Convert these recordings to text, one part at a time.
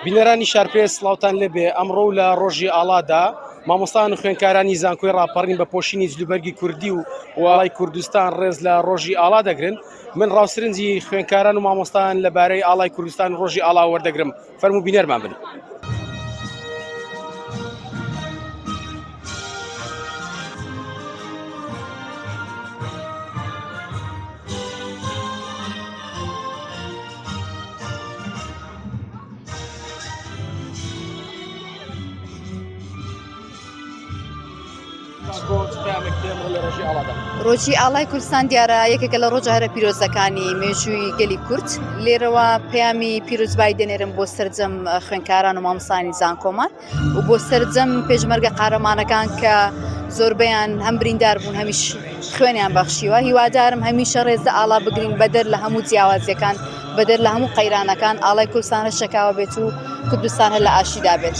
بینەرانی شارپرێس سڵاوتان لێبێ ئەمڕۆ و لە ڕۆژی ئاڵادا مامۆستان و خوێنکارانی زانکۆی ڕاپەڕین بە پۆشینی جلوبەرگی کوردی و وڵای کوردستان ڕێز لە ڕۆژی ئاڵا دەگرن من ڕاوسرنجی خوێنکاران و مامۆستان لەبارەی ئاڵای کوردستان و ڕۆژی ئاڵا وەردەگرم فەرموو بینەرمان بن. ڕۆژی ئاڵای کوردستان دیارە یەکێکە لە ڕۆژە هەرە پیرۆزەکانی مێژووی گەلی کورد لێرەوە پەیامی پیرۆزبای دەنێرم بۆ سەرجەم خوێنکاران و مامۆستانی زانکۆمان و بۆ سەرجەم پێشمەرگە قارەمانەکان کە زۆربەیان هەم بریندار بوون هەمیش خوێنیان بەخشیوە هیوادارم هەمیشە ڕێز لە ئاڵا بگرین بەدەر لە هەموو جیاوازیەکان بەدەر لە هەموو قەیرانەکان ئاڵای کوردستان هەر شەکاوە بێت و کوردستان هەر لە ئاشتیدا بێت.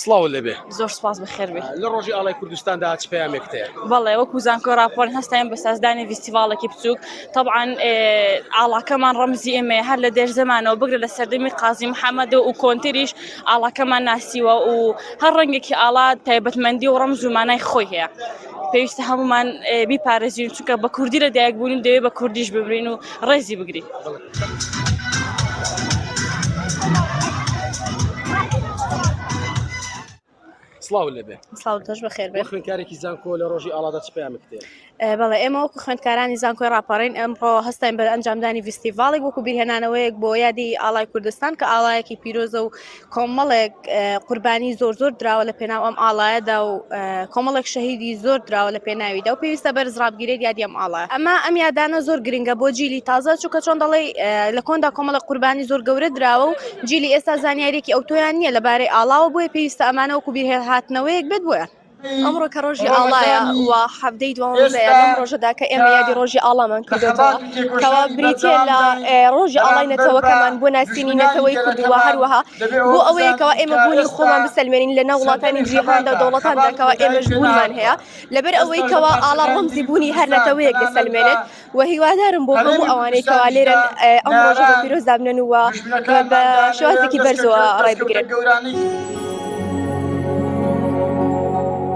سڵاوت لێبێ. زۆر سپاس بەخێر بێی. لە ڕۆژی ئاڵای کوردستاندا چ پەیامێکت هەیە؟ بەڵێ وەکو زانکۆی ڕاپەڕین هەستاین بە سازدانی ڤیستیڤاڵێکی بچووک تەبعەن ئاڵاکەمان ڕەمزی ئێمەیە هەر لە دێر زەمانەوە بگرە لە سەردەمی قازی محەممەدەوە و کۆنتریش ئاڵاکەمان ناسیوە و هەر ڕەنگێکی ئاڵا تایبەتمەندی و ڕەمز و مانای خۆی هەیە پێویستە هەمومان بیپارێزین چونکە بە کوردی لە دایک بوون دەوێت بە کوردیش ببرین و ڕێزی بگرین. سڵاو لێبێ سڵاو تۆش بەخێر بێ خوێندکارێکی زانکۆ لە ڕۆژی ئاڵادا چ پەیامێکت هەیە؟ بەڵێ ئێمە وەکو خوێندکارانی زانکۆی ڕاپەڕین ئەمڕۆ هەستاین بە ئەنجامدانی ڤیستیڤاڵێک وەکو بیرهێنانەوەیەک بۆ یادی ئاڵای کوردستان کە ئاڵایەکی پیرۆزە و کۆمەڵێک قوربانی زۆر زۆر دراوە لە پێناو ئەم ئاڵایەدا و کۆمەڵێک شەهیدی زۆر دراوە لە پێناویدا و پێویستە بەرز ڕابگیرێت یادی ئەم ئاڵایە ئەمە ئەم یادانە زۆر گرنگە بۆ جیلی تازە چونکە چۆن دەڵێ لە کۆندا کۆمەڵێک قوربانی زۆر گەورە دراوە و جیلی ئێستا زانیاریەکی ئەوتۆیان نییە لەبارەی ئاڵاوە بۆیە پێویستە ئەمانە وەکو بیرهاتنەوەیەک بێت بۆیان. ئەمڕۆ کە ڕۆژی ئاڵایە و حەڤدەی دوانزەیە لەم ڕۆژەدا کە ئێمە یادی ڕۆژی ئاڵامان کردۆتەوە کەوا بریتییە لە ڕۆژی ئاڵای نەتەوەکەمان بۆ ناسینی نەتەوەی کورد و هەروەها بۆ ئەوەیە کەوا ئێمە بوونی خۆمان بسەلمێنین لە ناو وڵاتانی جیهاندا و دەوڵەتاندا کەوا ئێمەش بوونمان هەیە لەبەر ئەوەی کەوا ئاڵا ڕەمزی بوونی هەر نەتەوەیەک دەسەلمێنێت و هیوادارم بۆ هەموو ئەوانەی کەوا لێرەن ئەم ڕۆژە بە پیرۆز دابنێن و بە شێوازێکی بەرزەوە ڕای بگرن.